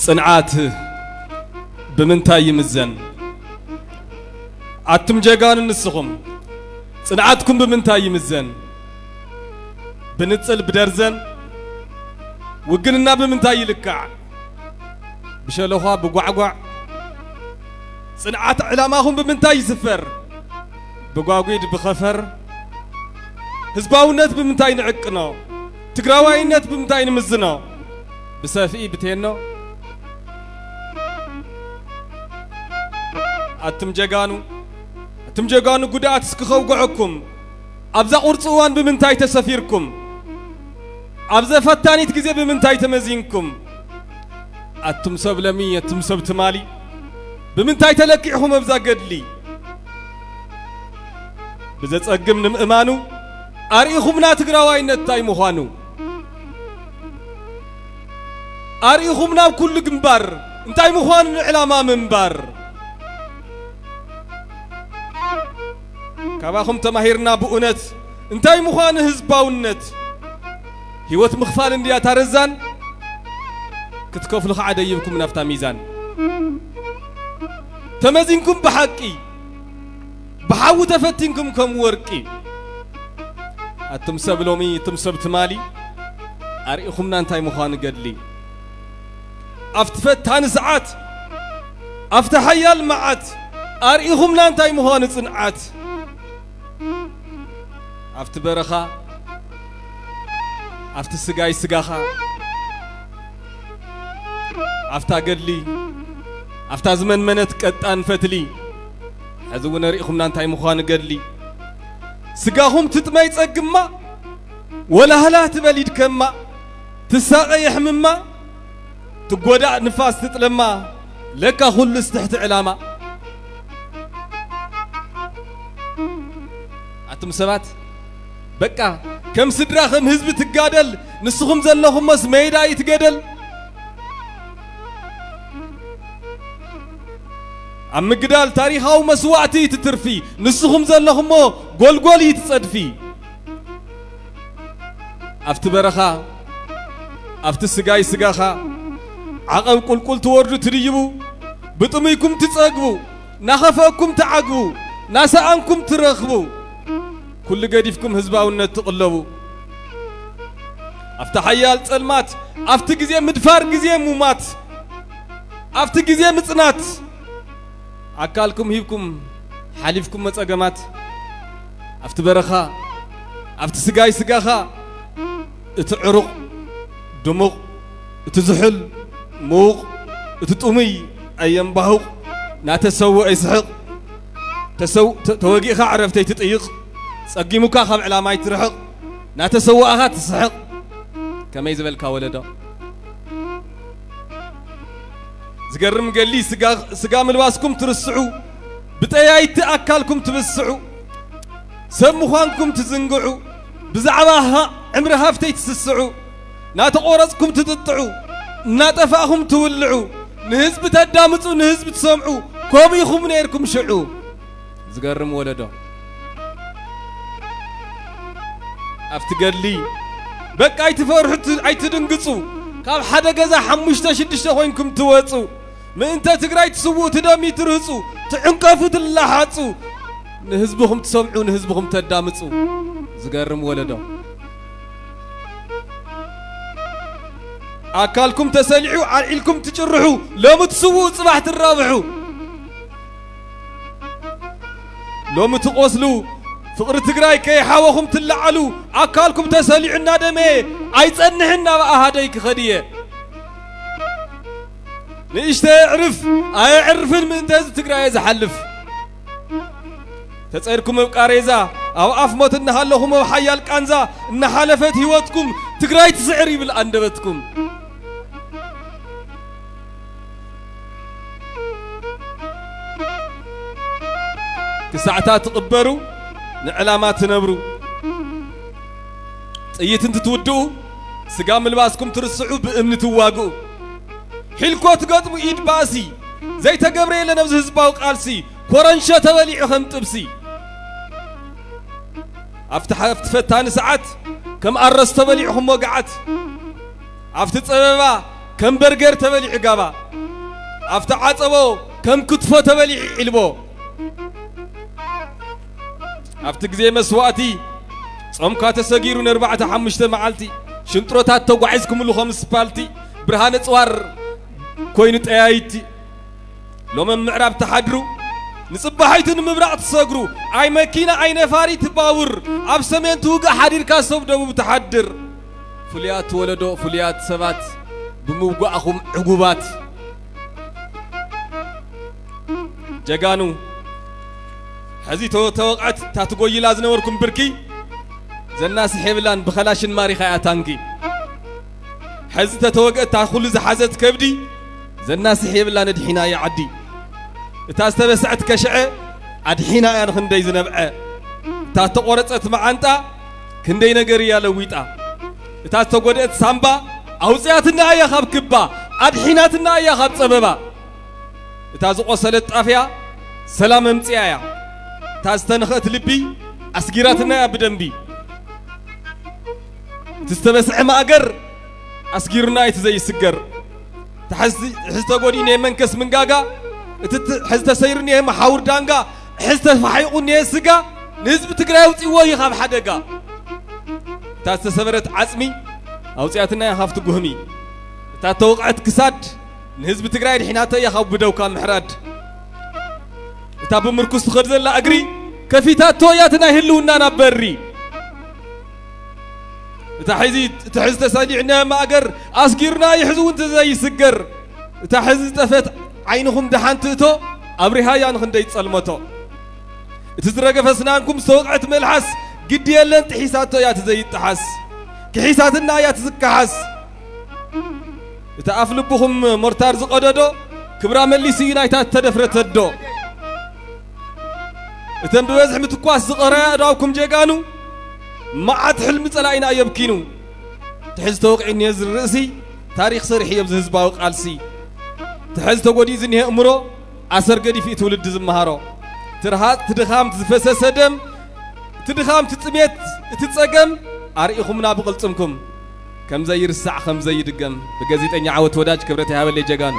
ጽንዓት ብምንታይ ይምዘን? ኣቱም ጀጋኑ ንስኹም፣ ጽንዓትኩም ብምንታይ ይምዘን? ብንጽል ብደርዘን? ውግንና ብምንታይ ይልካዕ? ብሸለዃ ብጓዕጓዕ? ጽንዓት ዕላማኹም ብምንታይ ይስፈር? ብጓጒድ ብኸፈር? ህዝባውነት ብምንታይ ንዕቅኖ? ትግራዋይነት ብምንታይ ንምዝኖ? ብሰፍኢ ብቴኖ? ኣቱም ጀጋኑ፣ ኣቱም ጀጋኑ ጉድኣት እስኪ ከውግዐኩም። ኣብዛ ቁርፂ እዋን ብምንታይ ተሰፊርኩም? ኣብዘ ፈታኒት ግዜ ብምንታይ ተመዚንኩም? ኣቱም ሰብ ለሚ፣ ኣቱም ሰብ ትማሊ፣ ብምንታይ ተለኪዕኹም ኣብዛ ገድሊ? ብዘጸግም ንምእማኑ ኣርኢኹምና ትግራዋይነት እንታይ ምዃኑ። ኣርኢኹምና ኣብ ኩሉ ግንባር እንታይ ምዃኑ ንዕላማ ምንባር። ካባኹም ተማሂርና ብእውነት እንታይ ምዃኑ ህዝባውነት። ህይወት ምኽፋል እንድያ ታረዛን፣ ክትከፍሉ ኸዓ ደይብኩም ናብታ ሚዛን። ተመዚንኩም ብሓቂ፣ ብሓዊ ተፈቲንኩም ከም ወርቂ። ኣቱም ሰብ ሎሚ፣ ኣቱም ሰብ ትማሊ፣ ኣርኢኹምና እንታይ ምዃኑ ገድሊ። ኣብቲ ፈታኒ ሰዓት፣ ኣብቲ ሓያል መዓት፣ ኣርኢኹምና እንታይ ምዃኑ ጽንዓት። ኣብቲ በረኻ፣ ኣብቲ ስጋይ ስጋኻ፣ ኣብታ ገድሊ፣ ኣብታ ዝመንመነት ቀጣን ፈትሊ፣ ሕዚ እውን ኣርኢኹምና እንታይ ምዃኑ ገድሊ። ስጋኹም ትጥመይ ጸግማ፣ ወላህላ ትበል ይድከማ፣ ትሳቐ የሕምማ፣ ትጎዳእ ንፋስ ትጥለማ፣ ለካ ኩሉስ ትሕቲ ዕላማ። ኣቱም ሰባት፣ በቃ ከም ስድራ ከም ህዝቢ ትጋደል፣ ንስኹም ዘለኹሞስ ሜዳ እዩ ትገደል። ኣብ ምግዳል ታሪኻዊ መስዋእቲ እዩ ትትርፊ፣ ንስኹም ዘለኹሞ ጎልጎል እዩ ትጸድፊ። ኣብቲ በረኻ፣ ኣብቲ ስጋይ ስጋኻ፣ ዓቐብ ቁልቁል ትወርዱ ትድይቡ፣ ብጥሙይኩም ትጸግቡ፣ ናኸፈእኩም ትዓግቡ፣ ናሰኣንኩም ትረኽቡ፣ ኩሉ ገዲፍኩም ህዝባውነት ትቕለቡ። ኣብቲ ሓያል ጸልማት፣ ኣብቲ ግዜ ምድፋር ግዜ ሙማት፣ ኣብቲ ግዜ ምጽናት፣ ኣካልኩም ሂብኩም ሓሊፍኩም መጸገማት። ኣብቲ በረኻ፣ ኣብቲ ስጋይ ስጋኻ፣ እቲ ዕሩቕ ድሙቕ፣ እቲ ዝሑል ምዉቕ፣ እቲ ጥሙይ ኣየንባሁቕ፣ ናተሰውአ ይስሕቕ። ተሰው-፣ ተ-፣ ተወጊእኻ ዕረፍተይ ትጥይቕ፣ ጸጊሙካ ካብ ዕላማይ ትርሕቕ፣ ናተሰዋእኻ ትስሕቕ። ከመይ ዝበልካ ወለዶ። ዝገርም ገሊ ስጋ፣ ስጋ ምልባስኩም ትርስዑ፣ ብጠያይቲ ኣካልኩም ትብስዑ፣ ሰብ ምዃንኩም ትዝንግዑ፣ ብዛዕባ ሃ-፣ ዕምሪ ሃፍተይ ትስስዑ፣ ናተቖረጽኩም ትጥጥዑ፣ እናጠፋእኹም ትውልዑ፣ ንህዝቢ ተዳምጹ፣ ንህዝቢ ትሰምዑ፣ ከምኡ ኢኹም ነይርኩም ሽዑ። ዝገርም ወለዶ። ኣብቲ ገድሊ በቃ ኣይትፈርሑ፣ ት-፣ ኣይትድንግጹ። ካብ ሓደ ገዛ ሓሙሽተ ሽዱሽተ ኮይንኩም ትወጹ። ምእንተ ትግራይ ትስውኡ፣ ትደምዩ፣ ትርህጹ፣ ትዕንቀፉ፣ ትላሓጹ። ንህዝብኹም ትሰምዑ፣ ንህዝብኹም ተዳምጹ። ዝገርም ወለዶ። ኣካልኩም ተሰሊዑ ኣልዒልኩም ትጭርሑ፣ ሎሚ ትስውኡ፣ ጽባሕ ትራብሑ። ሎሚ ትቆስሉ፣ ፍቕሪ ትግራይ ከይሓወኹም ትለዓሉ፣ ኣካልኩም ተሰሊዑ እናደመየ ኣይጸንሕን ናብ ኣሃደይ ክኸድየ። ንእሽተይ ኣዕርፍ ኣየዕርፍን ምእንተ ህዝቢ ትግራይ ዝሓልፍ። ተጸይርኩም ኣብ ቃሬዛ፣ ኣብ ኣፍ ሞት እናሃለኹም ኣብ ሓያል ቃንዛ እናሓለፈት ህይወትኩም ትግራይ ትስዕር ይብል ኣንደበትኩም። ክሳዕታ ትቕበሩ፣ ንዕላማ ትነብሩ። ጥይት እንትትውድኡ፣ ስጋ ምልባስኩም ትርስዑ፣ ብእምኒ ትዋግኡ። ሒልኮ ትገጥሙ ኢድ ባእሲ፣ ዘይተገብረ የለን ኣብዚ ህዝባዊ ቃልሲ፣ ኮረንሾ ተበሊዑ ከም ጥብሲ። ኣብቲ ሓ-፣ ኣብቲ ፈታኒ ሰዓት፣ ከም ኣረስቶ በሊዕኹም ወግዓት። ኣብቲ ጸበባ፣ ከም በርገር ተበሊዑ ጋባ፣ ኣብቲ ዓጸቦ ከም ክትፎ ተበሊዑ ዒልቦ። ኣብቲ ግዜ መስዋእቲ ጾምካ ተሰጊሩ ንኣርባዕተ ሓሙሽተ መዓልቲ፣ ሽንጥሮታት ተጓዒዝኩምሉ ከም ስፓልቲ፣ ብርሃነ ጽዋር ኮይኑ ጠያይቲ። ሎም ኣብ ምዕራብ ትሓድሩ፣ ንጽባሒቱ ንምብራቕ ትሰግሩ፣ ኣይ መኪና ኣይ ነፋሪት ባቡር፣ ኣብ ሰሜን ትውጋእ ሓዲርካ ሰብ ደቡብ ትሓድር። ፍሉያት ወለዶ፣ ፍሉያት ሰባት፣ ብምውጋእኹም ዕጉባት። ጀጋኑ፣ ሕዚ ተወ-፣ ተወቕዐት እታ ትጎይላ ዝነበርኩም ብርኪ፣ ዘናስሕ የብላን ብኸላሽን ማሪኻ እያ ታንኪ። ሕዚ ተተወግአት እታ ኩሉ ዝሓዘት ከብዲ፣ ዘናስሕ የብላን ኣድሒና እያ ዓዲ። እታ ዝተበስዐት ከሽዐ፣ ኣድሒና እያ ንኽንደይ ዝነብዐ። እታ ዝተቖረጸት መዓንጣ፣ ክንደይ ነገር እያ ለዊጣ። እታ ዝተጎድአት ሳምባ፣ ኣውጽኣትና እያ ካብ ክባ፣ ኣድሒናትና እያ ካብ ጸበባ። እታ ዝቖሰለት ጣፍያ፣ ሰላም ኣምጽኣ እያ። እታ ዝተነኽአት ልቢ፣ ኣስጊራትና እያ ብደንቢ። እቲ ዝተበስዐ ማእገር፣ ኣስጊሩና እዩ እቲ ዘይስገር። እቲ ሕዚ፣ ሕዚ ተጎዲኡ እኒሄ መንከስ ምንጋጋ፣ እቲ ት-፣ ሕዚ ተሰይሩ እኒሄ መሓውር ዳንጋ፣ ሕዚ ተፋሒቑ እኒሄ ስጋ፣ ንህዝቢ ትግራይ ኣውፂዎ እዩ ካብ ሓደጋ። እታ ዝተሰበረት ዓፅሚ፣ ኣውፅኣትና እያ ካብቲ ጉህሚ። እታ ተወቕዐት ክሳድ፣ ንህዝቢ ትግራይ ድሒናቶ እያ ካብ ብደውካ ምሕራድ። እታ ብምርኩስ ትኸድ ዘላ እግሪ፣ ከፊታቶ እያ እቲ ናይ ህልውናና በሪ። እታ ሕዚ፣ እቲ ሕዚ ተሰሊዕና ማእገር፣ ኣስጊርና እዩ ሕዚ እውን እቲ ዘይስገር። እታ ሕዚ ዝጠፈት ዓይንኹም ደሓን ትእቶ፣ ኣብሪሃያ ንኽንደይ ጸልመቶ። እቲ ዝረገፈ ስናንኩም ዝተወቕዐት መልሓስ፣ ግዲ የለን ጥሒሳቶ እያ እቲ ዘይጠሓስ። ክሒሳትና እያ እቲ ዝከሓስ። እቲ ኣፍ ልብኹም ሞርታር ዝቐደዶ፣ ክብራ መሊሱ እዩ ናይታ እተደፍረ ተዶ። እተን ብበዝሒ ምትኳስ ዝቐረያ ኣእዳውኩም ጀጋኑ፣ መዓት ሕልሚ ጸላኢና እዮ ኣብኪኑ። እቲ ሕዚ ተወቒዑ እኒሄ እዚ ርእሲ፣ ታሪኽ ሰሪሑ እዮ ኣብዚ ህዝባዊ ቃልሲ። እቲ ሕዚ ተጎዲኡ ዝኒሄ እምሮ፣ ኣሰር ገዲፉ እዩ ትውልዲ ዝመሃሮ። እቲ ርሃጽ፣ እቲ ድኻም፣ እቲ ዝፈሰሰ ደም፣ እቲ ድኻም፣ እቲ ጥሜት፣ እቲ ጸገም፣ ኣርኢኹምና ብቕልጽምኩም። ከም ዘይርሳዕ፣ ከም ዘይድገም። ብጋዜጠኛ ዓወት ወዳጅ ክብረት ይሃበለይ ጀጋኑ።